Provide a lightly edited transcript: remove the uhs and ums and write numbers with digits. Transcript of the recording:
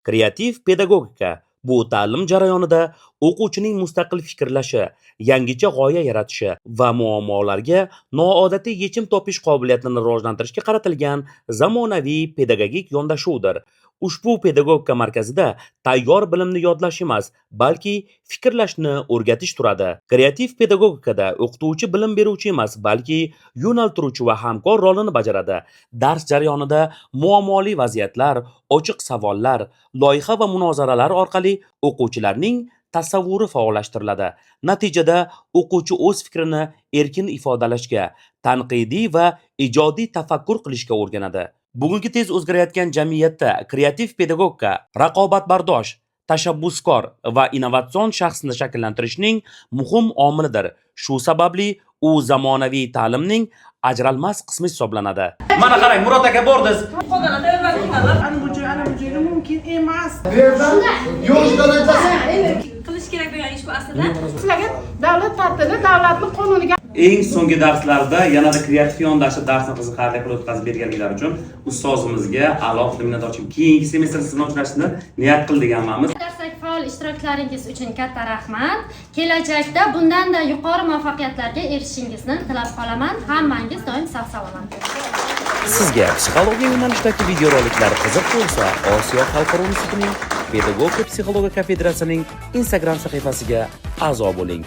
Kreativ pedagogika bu ta'lim jarayonida o'quvchining mustaqil fikrlashi, yangicha g'oya yaratishi va muammolarga noodatiy yechim topish qobiliyatini rivojlantirishga qaratilgan zamonaviy pedagogik yondashuvdir. Ushbu pedagogika markazida tayyor bilimni yodlash emas, balki fikrlashni o'rgatish turadi. Kreativ pedagogikada o'qituvchi bilim beruvchi emas, balki yo'naltiruvchi va hamkor rolini bajaradi. Dars jarayonida muammoli vaziyatlar, ochiq savollar, loyiha va munozaralar orqali o'quvchilarning tasavvuri faollashtiriladi. Natijada o'quvchi o'z fikrini erkin ifodalashga, tanqidiy va ijodiy tafakkur qilishga o'rganadi. Bugungi tez o'zgarayotgan jamiyatda kreativ pedagogika raqobatbardosh, tashabbuskor va innovatsion shaxsni shakllantirishning muhim omilidir. Shu sababli u zamonaviy ta'limning ajralmas qismi hisoblanadi. Mana qarang, Murod aka, bordiz. Ana bu joy, ana bu joyga mumkin emas. Bu yerdan yo'l darajasi. Qilish kerak bo'lgan ish bu aslida. Sizlarga davlat ta'tili, davlatni qonuniga Eng so'nggi darslarda yanada kreativ yondashib, darsni qiziqarli qilib o'tkazib berganliklari uchun ustozimizga alohida minnatdorchilik. Keyingi semestr siz bilan uchrashishni niyat qildik hammamiz. Darsdagi faol ishtiroklaringiz uchun katta rahmat. Kelajakda bundanda yuqori muvaffaqiyatlarga erishishingizni tilab qolaman. Hammangiz doim sog' salomat bo'ling. Sizga psixologiya yo'nalishidagi videoroliklar qiziq bo'lsa, Osiyo xalqaro institutining pedagogika psixologiya kafedrasining Instagram sahifasiga a'zo bo'ling.